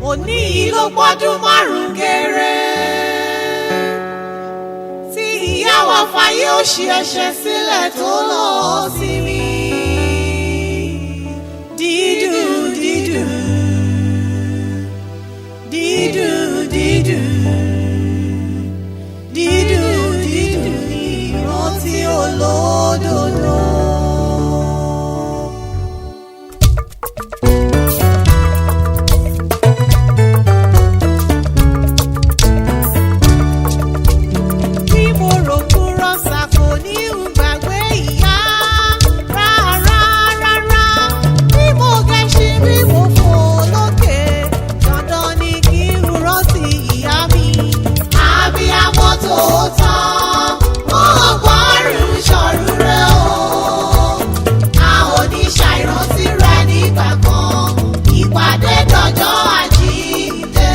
Òní yìí ló pọ́dún 5 kéré tí ìyá wa fàyè òṣì ẹ̀ṣẹ̀ sílẹ̀ tó lọ sí mi. Dídùn dídùn dídùn dídùn dídùn dídùn ìrántí olódodo. Bí mo rò kúrò ṣàkó ní gbàgbé ìyá rárá rárá, bí mo gẹṣin bí mo fò lókè, dandan ni kí n rántí ìyá mi. Abiyamọ tòótọ́, wọ́n gbọ́rùn ṣọ̀rù rẹ̀ o. A ò ní ṣàìrántí rẹ̀ nígbà kan, ìpàdé dọjọ́ àjíǹde.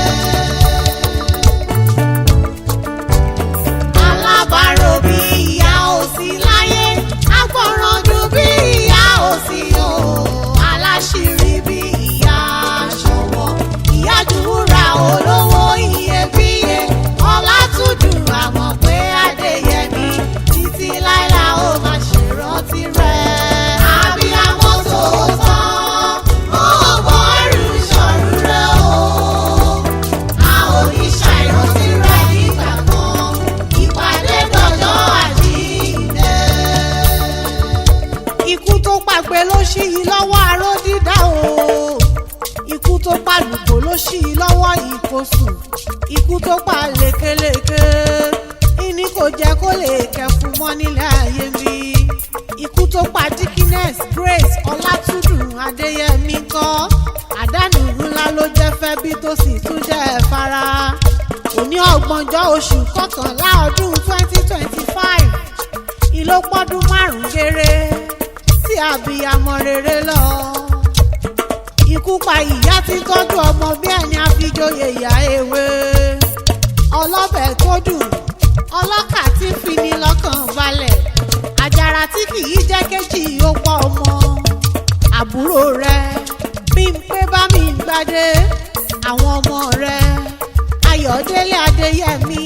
Alábàárò bí ìyá ò sí láyé, agbọ̀ràndùn bí ìyá ò sí o, aláṣírí bí ìyá ṣọ̀wọ́n, ìyá dùúrà olówó iyebíye, Ọlátúndùn àmọ̀ pé Adéyẹmí, títí láìla ó máa ṣèrántí rẹ̀. Abiyamọ tòótọ́, ó gbọ́rù ṣọ̀rù rẹ̀ o. A ò ní ṣàìrántí rẹ̀ nígbà kan, ìpàdé dọjọ́ àjíǹde. Ikú tó pàgbé ló ṣí i lọ́wọ́ aró dídá o. Ikú tó pàlùkò ló ṣí i lọ́wọ́ ìkosùn. Ikú tó pa lékeleke, ìní kò jẹ́ kó lè kẹfun mọ́ nílẹ̀ ayé mi. Ikú tó pa Dickiness Grace Ọlátúndùn Adéyẹmí kọ́. Àdánù ńlá ló jẹ́ fẹ́bí tó sì tún jẹ́ fara. Òní ọgbọ̀njọ́ oṣù kọkànlá ọdún 2025 ìlópọ́dún 5 géré tí àbíyamọ rere lọ. Ikú pa ìyá tí tọ́jú ọmọ bí ẹni àfijoyè ìyá ewé. Ọlọ́bẹ̀ tó dùn, ọlọ́kà tí fini lọ́kàn balẹ̀, àjàrà tí kì í jẹ́ kéjì ó pọ̀ ọmọ. Àbúrò rẹ̀ Bímpé bá mi gbadé, àwọn ọmọ rẹ̀ Ayọ̀délé Adéyẹmí,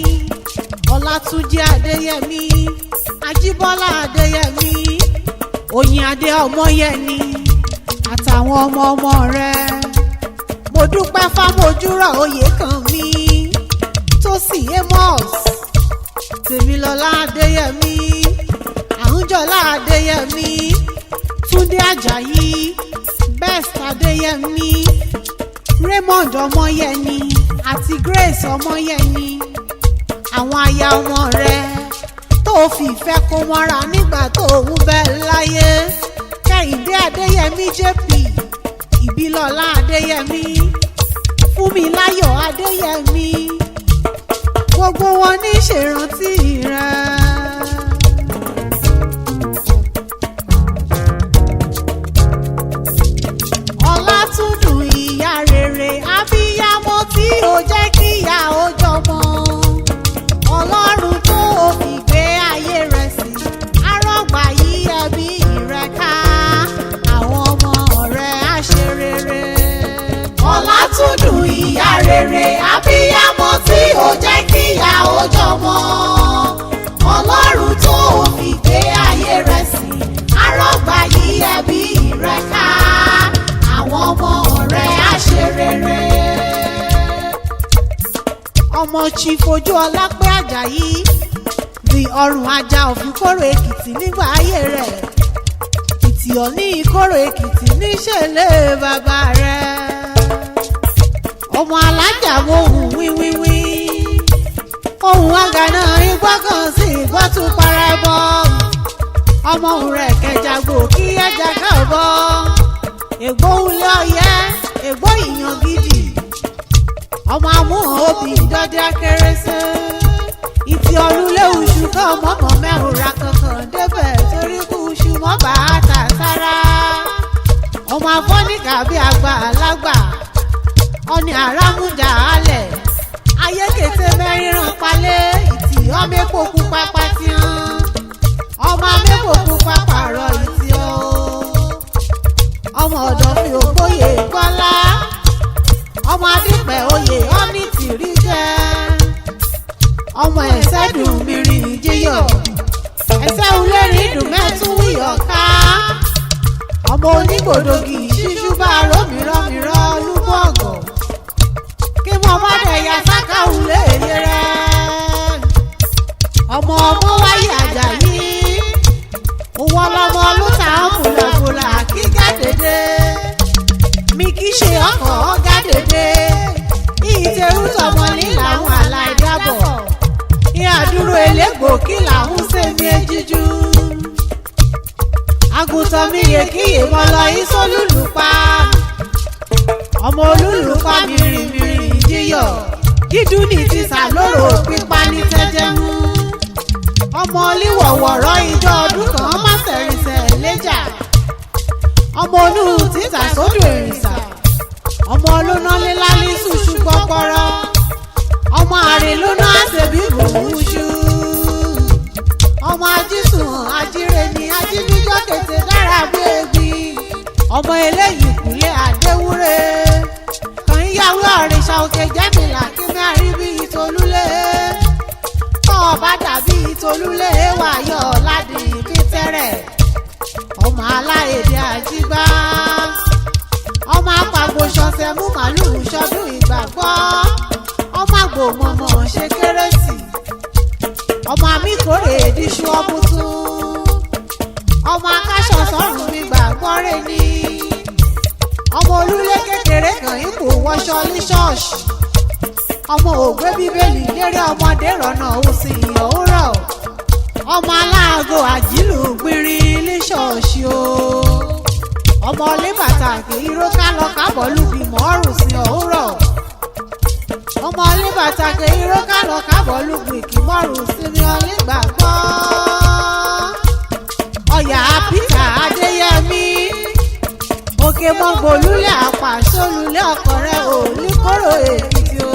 Ọlátúnjí Adéyẹmí, Ajíbọ́lá Adéyẹmí, Oyin Adé Ọmọyẹni, àtàwọn ọmọ ọmọ rẹ̀. Mo dúpẹ́ fámojúrọ̀ oyè kan mi, Tósìn Amos, Tèmilọ́lá Adéyẹmí, Àrúnjọlá Adéyẹmí, Túndé Àjàyí, Best Adéyẹmí, Raymond Ọmọyẹni àti Grace Ọmọyẹni, àwọn aya ọmọ rẹ̀ tó fi ìfẹ́ kó mọ́ra nígbà tó ń bẹ láyé. Kẹ́hìndé Adéyẹmí JP, Ìbílọ́lá Adéyẹmí, Fúnmiláyọ̀ Adéyẹmí, gbogbo wọn ní ṣèrántí rẹ̀. Ọlátúndùn ìyá rere, abiyamọ tí ó jẹ́ kíyà ó jọmọ. Ọlọ́run tó o fi gbé ayé rẹ̀ sí, arọ́gbà yí ẹbí rẹ̀ ká, àwọn ọmọ rẹ̀ á ṣe rere. Ọlátúndùn ìyá rere, abiyamọ tí ó jẹ́ kíyà ó jọmọ. Ọlọ́run tó o fi gbé ayé rẹ̀ sí, arọ́gbà yí ẹbí rẹ̀ ká, àwọn ọmọ rẹ̀ á ṣe rere. Ọmọ Chief Ojú Ọlápẹ́ Àjàyí di ọrùn ajá òfin kóró Èkìtì nígbà ayé rẹ̀. Ìtì òní ìkóró Èkìtì níṣẹ̀lẹ̀ bàbá rẹ̀. Ọmọ alájà mo hùn wíwíwí, ohun àgànà igbá kan sí ìgbọ́ tún para ẹbọ. Ọmọ òun rẹ̀ kẹjàgbò kí ẹja káàbọ̀. Ègbó ulé ọyẹ, ègbó ìyàn gidi, ọmọ amúhàn obì dọdẹ akérésẹ. Ìtì ọ̀run léwùsù kan mọ́mọ́ mẹ́rùnra kankan débẹ̀ torí kú iṣu mọ́ bàtà sára. Ọmọ afọ́nìkà bí àgbà alágbà, ọ̀nì àràmújà alẹ̀, ayékété mẹ́rìnrán palẹ̀, ìtì ọmọ epo pupa patihan, ọmọ amẹ́pò pupa pààrọ̀ ìtì ọ́. Ọmọ ọ̀dọ̀ fi ògbóyè gbọ́lá. Ọmọ adípẹ̀ oyè ọ́ní tìrí jẹ́. Ọmọ ẹ̀sẹ̀ dùn mìíràn jíyọ̀. Ẹ̀sẹ̀ ulẹ́rìn dùn mẹ́tún wíyọ̀ ká. Ọmọ onígbòdògì ṣíṣú bá rómìíràn lúbọ̀gọ̀. Kí mo bá dẹ̀yà sákàwùlé èyí rẹ̀. Ọmọ ọmọ wáyé Àjàyí. Òwò ọlọmọ ló ta fúlàfúlà kí gàdédé. Mi kì í ṣe ọkọ̀ gàdédé. Ìtẹ̀rù tọmọ ní làwọn aláìdábọ̀. Ìhàdúró elégbò kí làwọn sẹ́mi ejíjú. Àgùntàn mi yè kíyè mọ́ lọ ìsólùlù pa. Ọmọ olúlu pa mìrìmìrì jíyọ̀. Dídùn ní ti sàlóró pípa ní tẹ́jẹ́ mú. Ọmọ olíwọ̀wọ̀rọ̀ ìjọ ọdún kan má sẹ̀rìnsẹ̀ léjà. Ọmọ onú títà sódò èrìnsà. Ọmọ olóná lílálí ṣùṣù gbọgbọrọ. Ọmọ àrè lóná àṣẹbí bòúṣu. Ọmọ ajísùn ajíre ni ajíníjọ́ tètè dára bí ebi. Ọmọ eléyìí kúlé àdéwúre. Kàn ń yáwé ọ̀rìṣà òkè jẹ́mìlà kí mẹ́rin bí ìtolúlé. Kọ́ ọba dàbí ìtolúlé wáyọ̀ ládìí pítẹ́rẹ̀. Ọmọ aláèdè àjígbá. Ọmọ apàgbò ṣọṣẹ mú màlúù ṣọdún ìgbàgbọ́. Ọmọ àgbò mọ̀mọ́ ṣe kérésì. Ọmọ àmì kórè èdìṣu ọmútún. Ọmọ akáṣọ sọ́run mi gbàgbọ́ rẹ ni. Ọmọ olúlé kékeré kan ipò wọṣọ ní ṣọ́ọ̀ṣì. Ọmọ ògbé bíbélì lérè ọmọdé rọ̀nà òsì òwúrọ̀. Ọmọ aláàgọ́ àjílù gbìnrín ní ṣọ́ọ̀ṣì o. Ọmọ olébàtà kì í róká lọ kábọ̀ lùgbìmọ̀ ọ̀rùn sí òwúrọ̀. Ọmọ olébàtà kì í róká lọ kábọ̀ lùgbìmọ̀ ọ̀rùn sí mi ọlẹ́gbàgbọ́. Ọ̀yà Peter Adéyẹmí. Òkè mọ́gbòlúlẹ̀ àpàṣọlulẹ̀ ọkọ̀ rẹ̀ ò ní kóró Èkìtì o.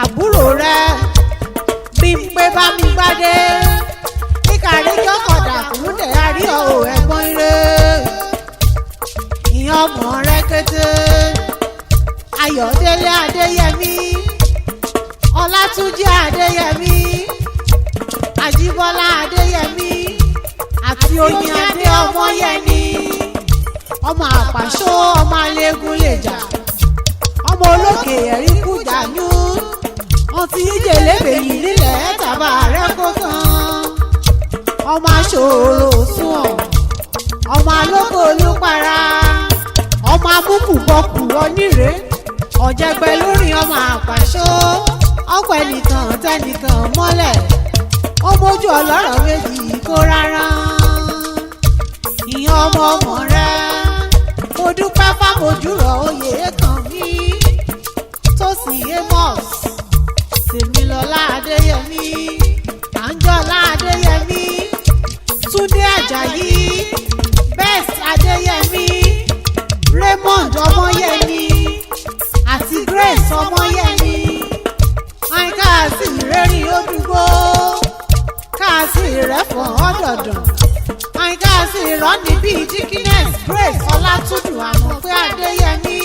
Àbúrò rẹ̀ Bímpé Bámigbádé. Kíkàrí jọ́kọ̀dà kúndẹ̀ àríyọ̀ ò ẹ̀gbọ́n ire. Ìyẹn ọmọ rẹ̀ kété. Ayọ̀délé Adéyẹmí. Ọlátúnjí Adéyẹmí. Àjíbọ́lá Adéyẹmí. Àti Oyin Adé Ọmọyẹni. Ọmọ àpàṣọ ọmọ alẹ́gùn lè jà. Ọmọ olókè ẹ̀rí kújà yún. Ọtí ìjẹ̀lẹ́bẹ̀ yìí nílẹ̀ tàbá rẹ̀ kó tán. Ọmọ aṣòro sùn. Ọmọ alóko olúpara. Ọmọ amúkùbọ̀kù onírè. Ọ̀jẹ̀gbẹ́ lórí ọmọ àpàṣọ. Ọ̀pọ̀ ẹnìkan tẹnìkan mọ́lẹ̀. Ó mójú ọlọ́rọ̀ méjì kó rárá. Ìyẹn ọmọ ọmọ rẹ̀. Mo dúpẹ́ fámojúrọ̀ oyè kan mi. Tósìn Amos. Tèmilọ́lá Adéyẹmí. Àǹjọ́lá Adéyẹmí. Túndé Àjàyí. Best Adéyẹmí. Raymond Ọmọyẹmí. Àti Grace Ọmọyẹmí. Àyìnká sí ìrẹ́rìn òdùgbò. Káàsì ìrẹ́fọ̀n ọ̀dọ̀dàn. Àyìnká sí ìrọ́ni bíi Dickiness Grace Ọlátúndùn Àmọ̀pé Adéyẹmí.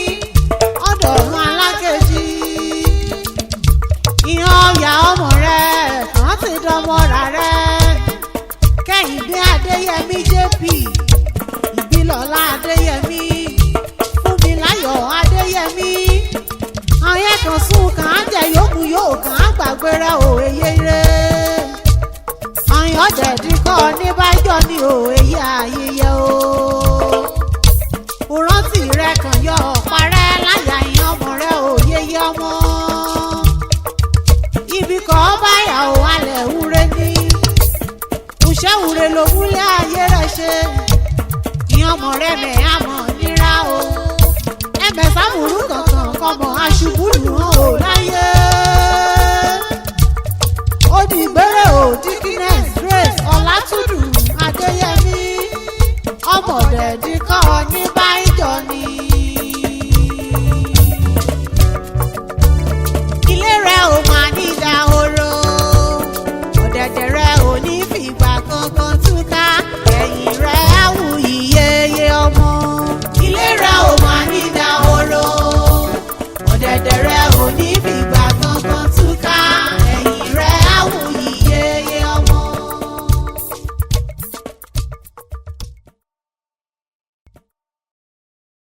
Ọ̀dọ̀run Alákejì. Ìhàn ọ̀yà ọmọ rẹ̀ kàn ti dánmọ́ ra rẹ̀. Kẹ́hìndé Adéyẹmí JP. Ìbílọ̀lá Adéyẹmí. Fúnmiláyọ̀ Adéyẹmí. Ayé kan sún kàn á jẹ yòókù yóò kàn á gbàgbéra òye rẹ̀. Àyàn jẹ̀dí kọ́ níbàjọ́ ní òye ayẹyẹ o. Òrántí rẹ̀ kàn yọ ọ̀parẹ́ láyà ìyàn ọmọ rẹ̀ òye yẹ ọmọ. Ibi kan báyà ò alẹ̀ wúre ní. Òṣè wúre ló múlẹ̀ ayé rẹ̀ ṣe. Ìyàn ọmọ rẹ̀ mẹ̀ àmọ̀ nira o. Ẹ̀mẹ̀ sábùrú kankan kọmọ aṣubú lù hàn ò láyé. Ó di ìgbéró ò Dickiness Grace Ọlátúndùn Adéyẹmí. Ọmọdé díkọ́ ní